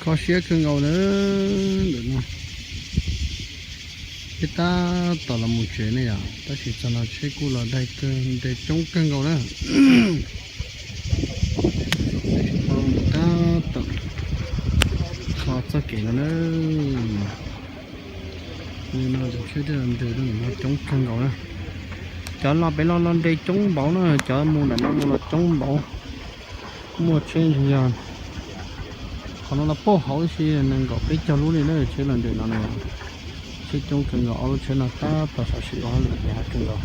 Kho siab kawg nkaus na. Ntawm no peb tab tom los mus tsev ne yom, tab sis txog no tsheb kuj los daig kawg, nres coob kawg nkaus na. Tab tom kho txoj kev no na. Li no tus tsheb thiaj los nres no coob kawg nkaus na. Cov los pem los los nres coob npaum na, cov mus ntawm no mus los coob npaum. Muaj tsheb ntsis yog qhov no los pauj hauv ib si nees nkaum peb caug lub li na, tsheb los nres no na. Tsheb coob kawg nkaus, ob lub tsheb no tab tom sam sim ua hauj lwm ntev heev kawg nkaus.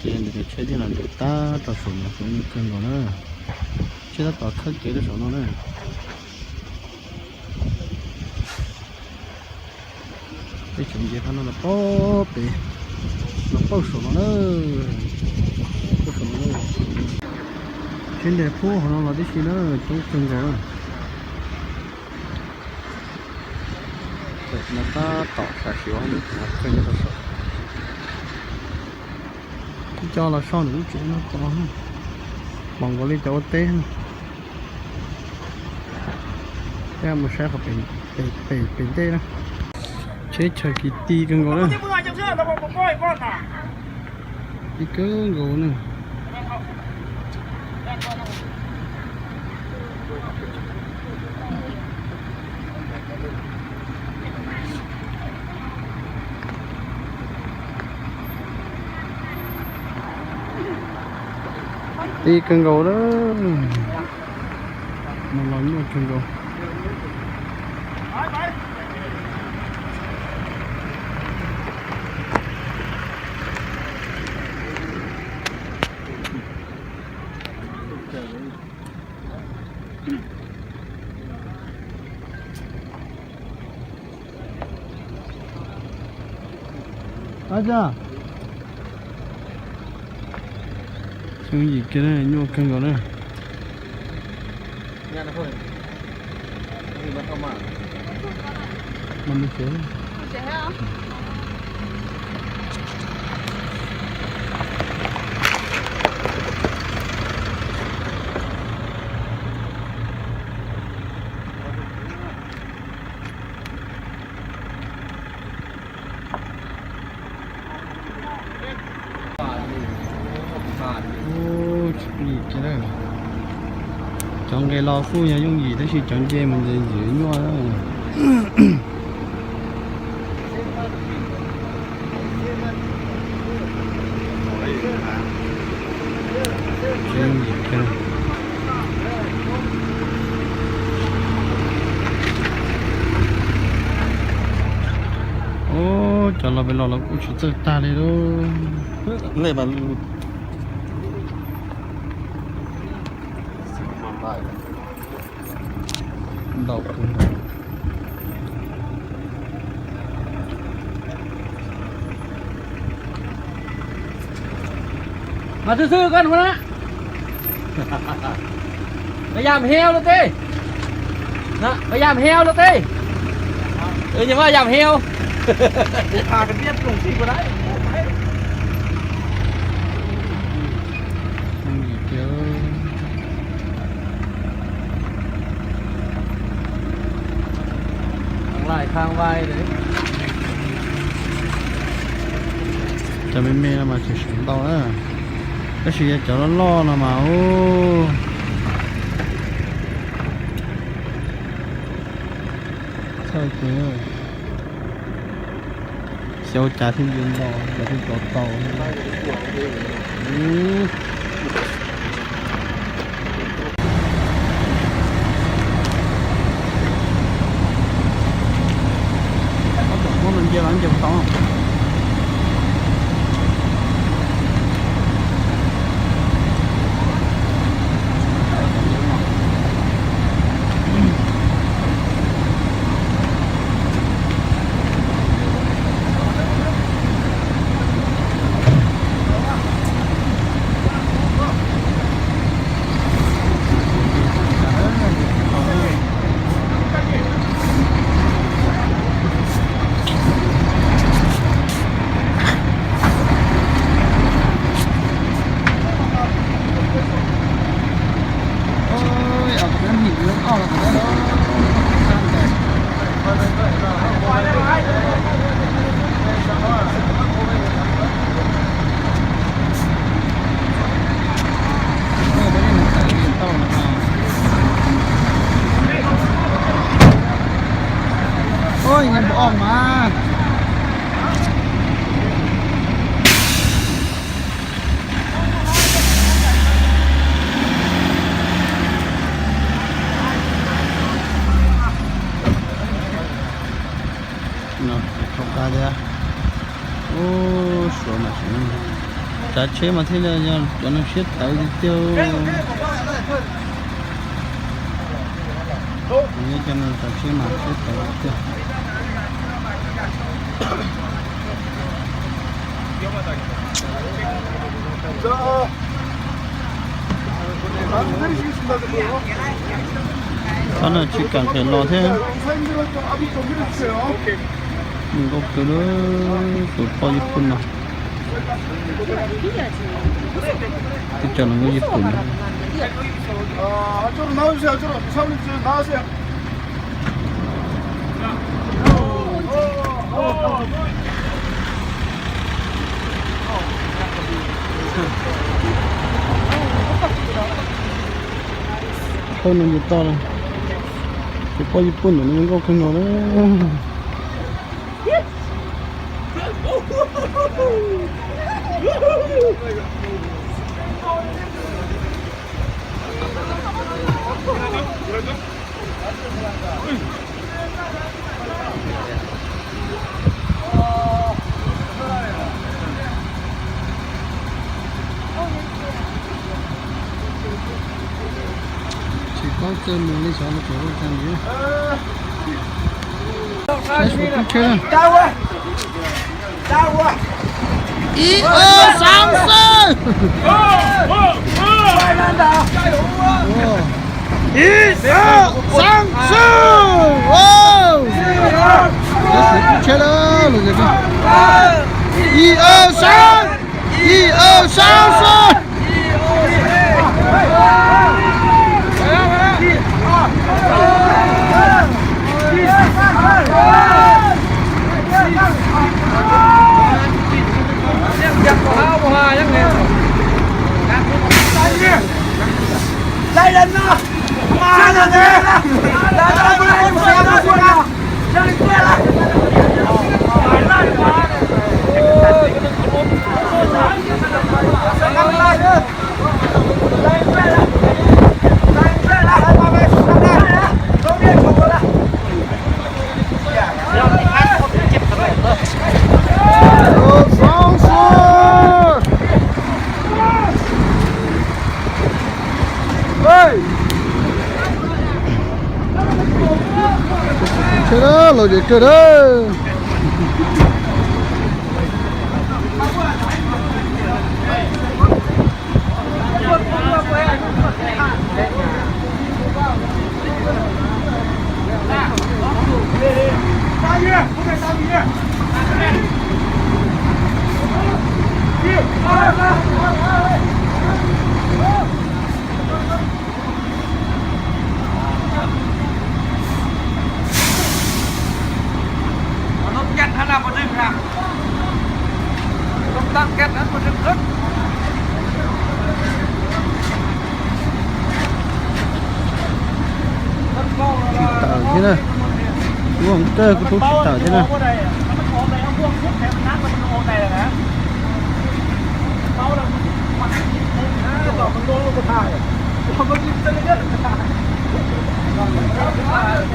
Ces nws tus tsheb thiaj los nres tab tom saum no, coob kawg nkaus na. Tsheb tab tom khawb kev rau saum no na. Peb tseem nce qhov no los pauj pem, los pauj saum no na, pauj saum no na. Tsheb nres pub hauv no los tib si na, coob kawg nkaus na. Tam no tab tom sam sim ua hauj lwm kawg nyob rau saum. Ib co los so ntawm lub tsev no tos, pom nkaus li cov ua teb. Peb mus saib qhov pem, pem, pem ntej na. Tsheb chaw kis ti kawg nkaus na. Ti kawg nkaus na. Ti kawg nkaus lawm. Mus los nyuaj kawg nkaus. Ab, xyoob yim kiag na, nyuaj kawg nkaus na. Ub, tsis plig kiag na. Cov nqes los kuj yog yooj yim tab sis cov nce mus ntxiv ntxiv nyuaj na. Tsis yooj yim kiag. Ub, cov los pem los los kuj tsis txawj tag li lauj. Ntau kawg. Mas xwb xwb koj hnub na. Pab yam heo los tej. Pab yam heo los tej. Nyuam pab yam heo. Cov me me no mas tseem seem ntau na, tab sis yog cov loj loj no mas ub, txhawj kawg. Xyov ua cas thiaj li ntau, cas thiaj tau tau. Muab no nce los nce tau. Tsav tsheb mas thiaj li yog cov neeg siab tawv tiag tiag. Yog cov neeg tsav tsheb mas siab tawv tiag. Qhov no tsis kam qhia los thiab. Nkauj kawg li, tus poj Yij Pun no. Twb tso los nkauj Yij Pun no. Thauj no yus toj, tus poj Yij Pun ntawm no nkauj kawg nkaus na. Tsis paub txawj mus li xyov los tseem ua cas li. Saib suav tub tsheb na. Ib, ob, xaab, xwb. Ib, ob, xaab, xwb. Saib suav tub tsheb na, los yog ib, ob, xaab. Ib, ob, xaab, xwb. Tsheb na, lom zem kawg na. Tsis tawm thiab na. Kuv ua kawg kuv tub tsis tawm thiab na.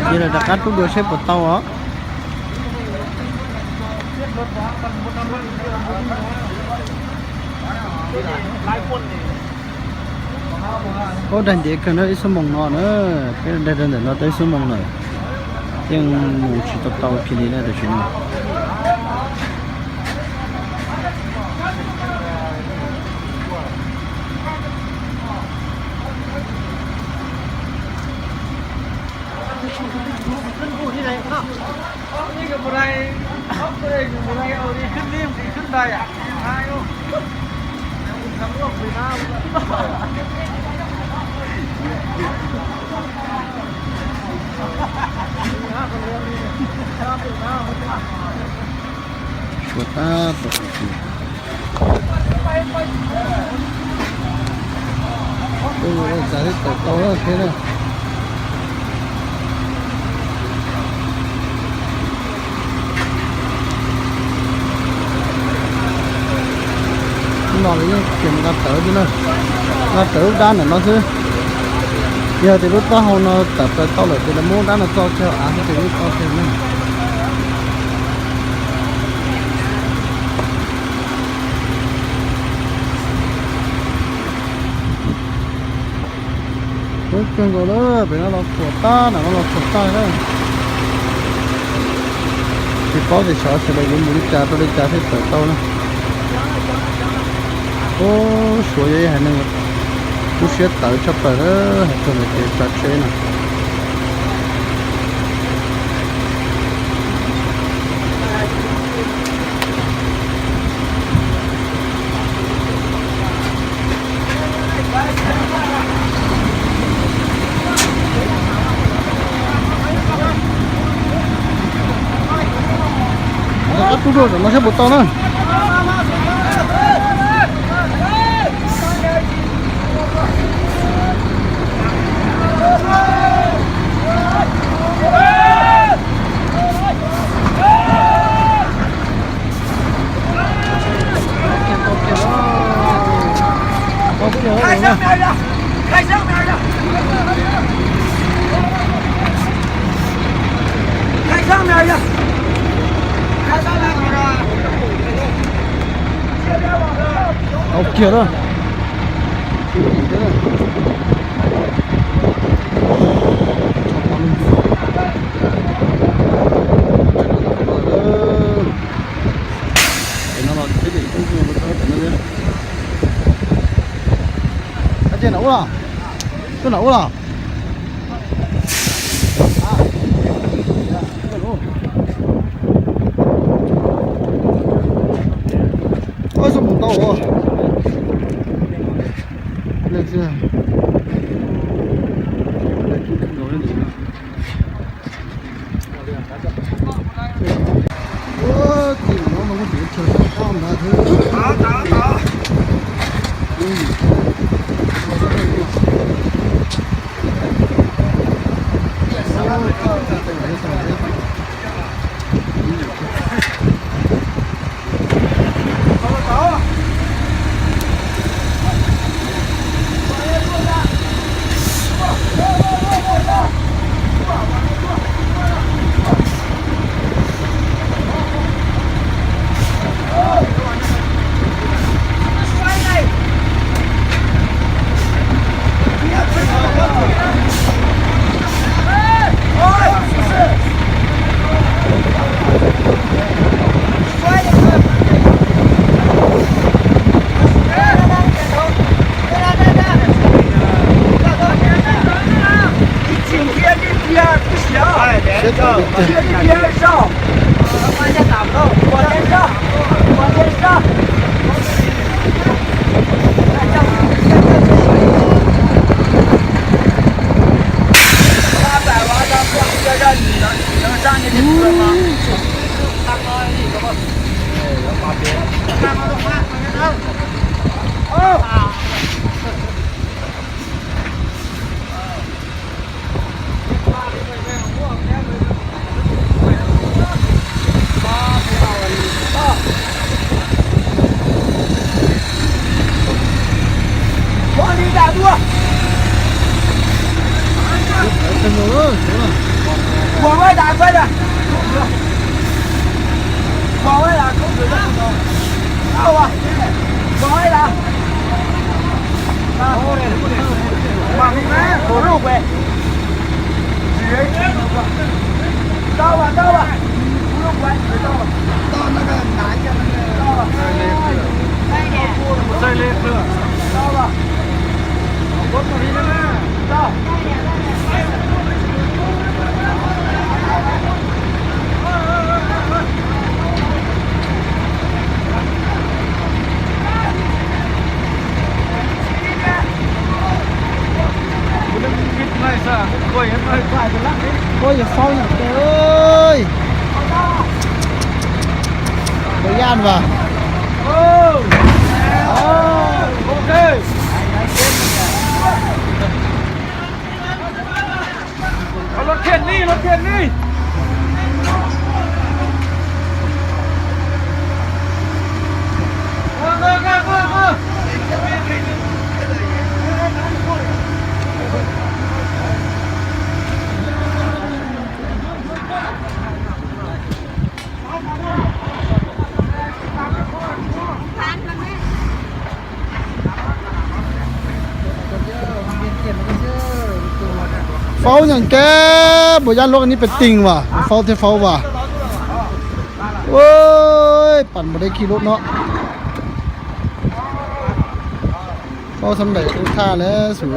Cia lawv rov qab rub dua seb puas tau os. Ub, dag ntxiv kawg na, ib xuab moos no na, peb dag rau ntawm no tau ib xuab moos lawm, yeej mus tsis tau tau kiag li na tam sim no. Suav tab tom. Ua cas tawm tau thiab na. Hnub no lawv yeej tseem nqa tawv thiab na, nqa tawv lub dab ntawm no xwb. Yog tias lub taub hau no tawm plaws tau lawm ces lawv muab lub dab no tso kiag av xwb ces yeej tau kiag na. Kawg nkaus lawm, pem no los thuam tag, nram no los thuam tag na. Tsis paub tias xyov sawv daws yuav mus li cas rau li cas thiaj tawm tau na. Ub, Suav yog ib haiv neeg lub siab tawv tshaj plaws na, hais txog ntawm kev tsav tsheb no. Rov qab rub dua saum no saib puas tau na. Tau kiag lawm. Pem no los thiaj li ub no thiab. Ab, ces nram ub los? Tuaj nram ub los? Ua, xub mus ntau os. Ua yog faub yom, ua yaj mas. Los thiaj ni, los thiaj ni. Faub nyeem kab npua yaj luab ni pes tis vas, faub thiab faub vas. Pam npua deb khi lub no. Faub xab npem lub thaj lawm xum.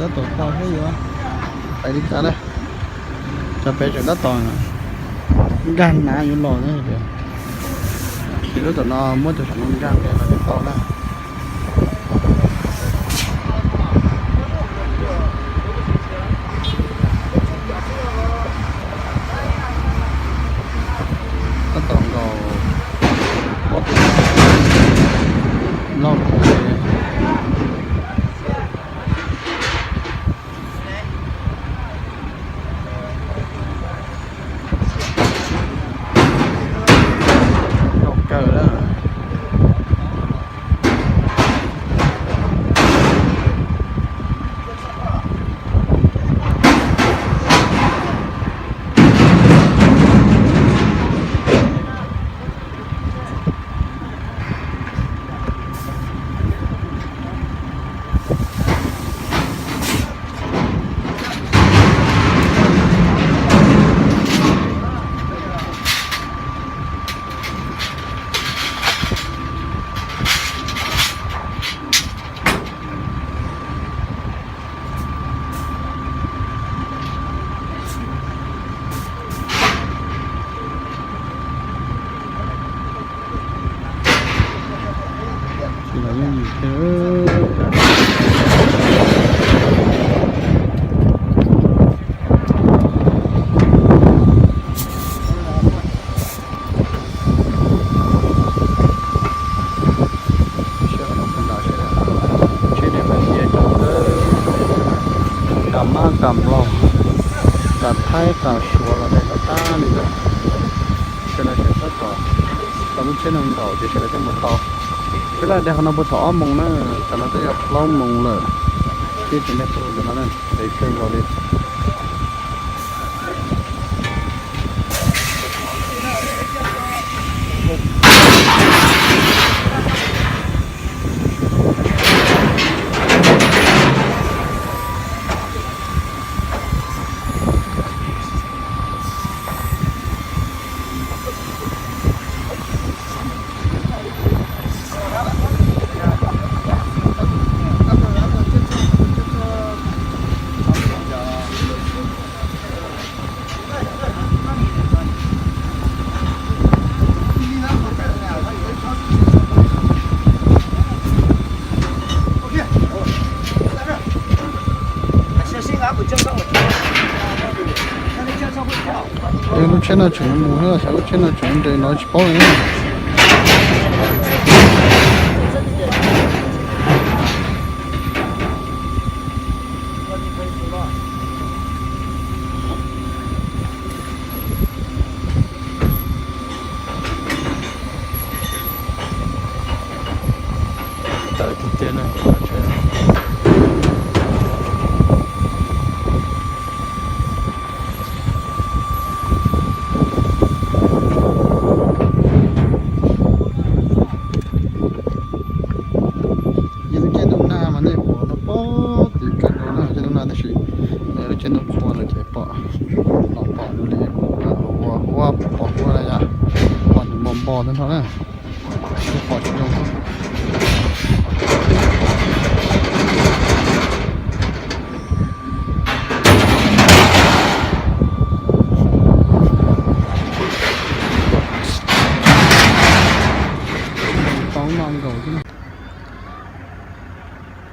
Tab tom tau thiab yuav pais li cas na. Cov pem tseem tab tom nkag hnav yuav los na. Ces lub tom no muab cov saum no nkag pem los tsis tau na. Tab tom nkaus pom tus loj. Nkaus kawg na. Tsheb no mas tias coob kawg, kam mab kam nploog, kam thaib kam suav los de tau tag li lawm. Sawv daws tseem tab tom tau lub tsheb no nkaum ces sawv daws thiaj mus tau. Peb laj de qhov no puag thaum ob moos na, tam no twb yog plaub moos lawm, thiab tseem de qhov no na, ntev kawg nkaus li. Lub tsheb no tseem mus thiab, xyov lub tsheb no tseem nres no tsis paub li na. Tawm tiag tiag na. Yog lub caij ntuj nag mas nej pom no pom tid kawg nkaus na, caij ntuj nag tab sis lub caij ntuj txhua no ces pom, los pom dua li ua ua pom ua yom, pom nws npo npo tag nrho na. Pom tsis zoo. Tau no nkaus xwb.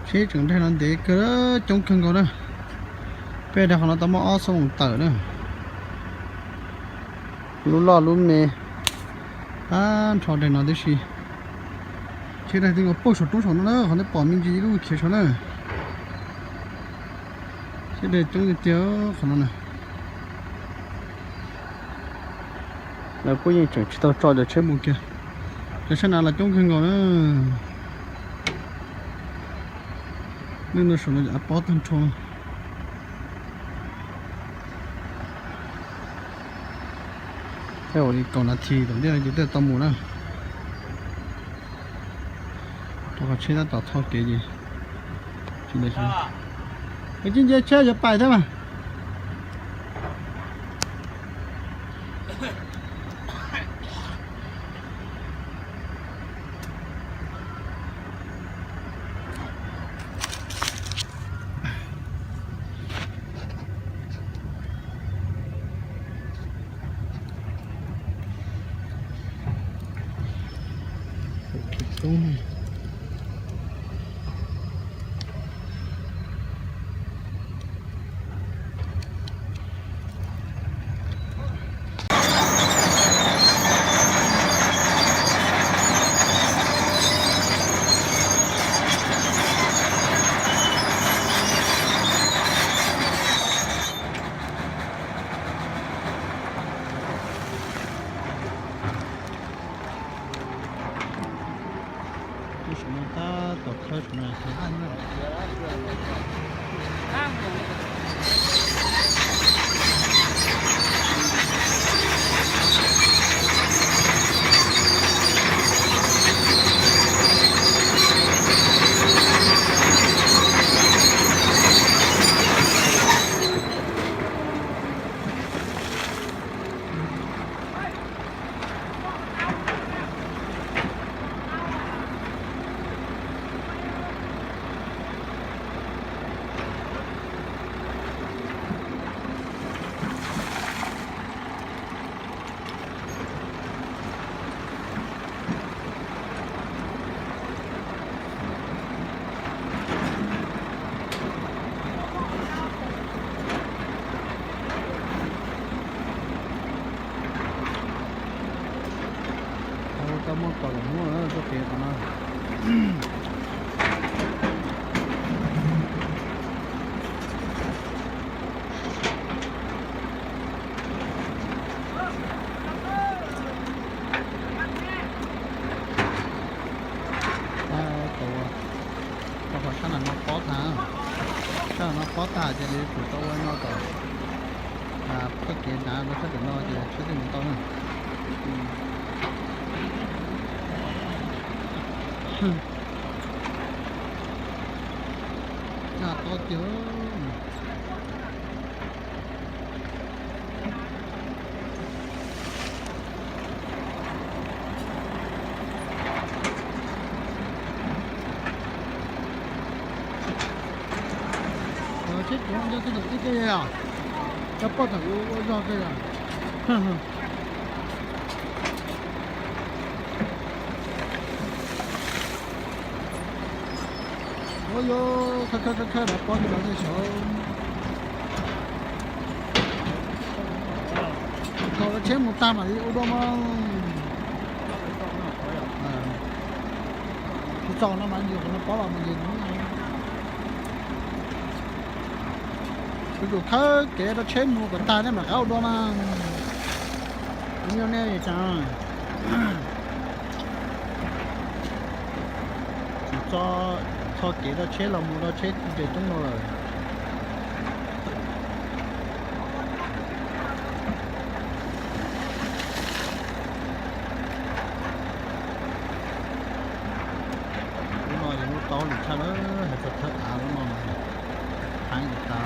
Tsheb tseem daig no ntev kawg, coob kawg nkaus na. Peb daig qhov no tau muaj ob xuab moos tawm na. Lub loj lub me, tag nrho daig no tib si. Tsheb daig twb nkaus pawg saum roob saum no na, qhov nej pom me ntsis ib lub khiav saum na. Tsheb daig coob tiag tiag qhov no na. Lawv kuj yeej tseem tsis tau tso cov tsheb mus kiag. Cov sab nav los coob kawg nkaus na. Lwj no saum no ces av pob tag nrho. Tej ua li kaum nas this tom ntej no ces twb tau mus na. Rau qhov tsheb tab tom tho kev ces tsis nce, tsis nce tsheb yuav pais thiab mas. Lub saum no tab tom khawb saum no. Tau muaj kaum lawm, muaj txoj kev no. Rau qhov sab nram no pob tag, sab nram no pob tag ces yuav tsum tau ua no kom txoj kev hnav rau sab pem no ces tsheb thiaj mus tau na. Caj tob tiag. Tsheb kuv nco txog thaum ub tej os, cov poj thaum ub ua zog tej os. Ua yuav khawb khawb khawb khawb rov pob li no nej saib. Thaum tsheb mus tag mam li ua dua mas. Tsis txaus no mas nce qhov no pob los mus nce. Kuv tsum khawb kev rau tsheb mus kom tag nej mam rov qab ua dua mas. Kuv nco nej li cas. Tsis txo, txo kev rau tsheb los mus rau tsheb nres roob no lawm. Lub no yog lub taub lwm tshaj lawm, hais txog thawj av lub no mas heev tas.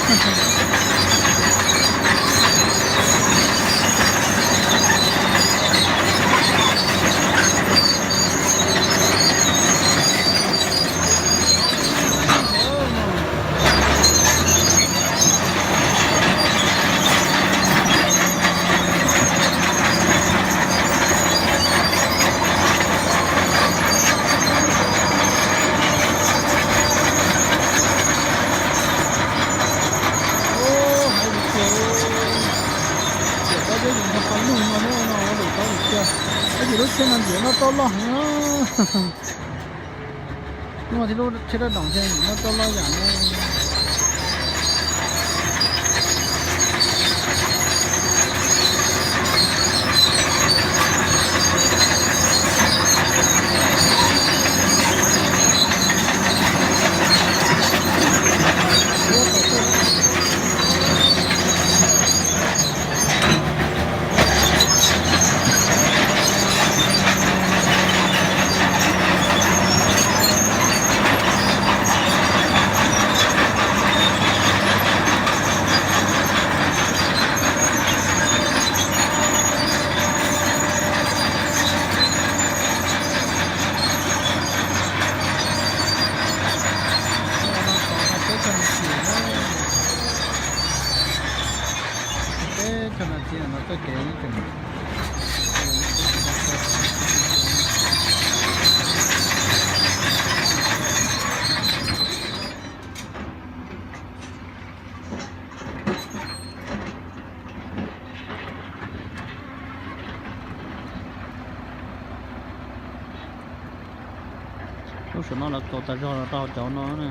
Hais tias, tias pob zeb ces nrog paj lug no na, no ua lwm tau lwm tiag. Tab sis lub tsheb no ntxim noj toj loj heev. Lub no thiab lub tsheb dab doom thiab ntxim noj toj loj yam no. Ua no tos tau peb caug nas this na. Peb caug nas this no txoj kev tseem Lub saum no lawv kaus tas zog los rau cov no na.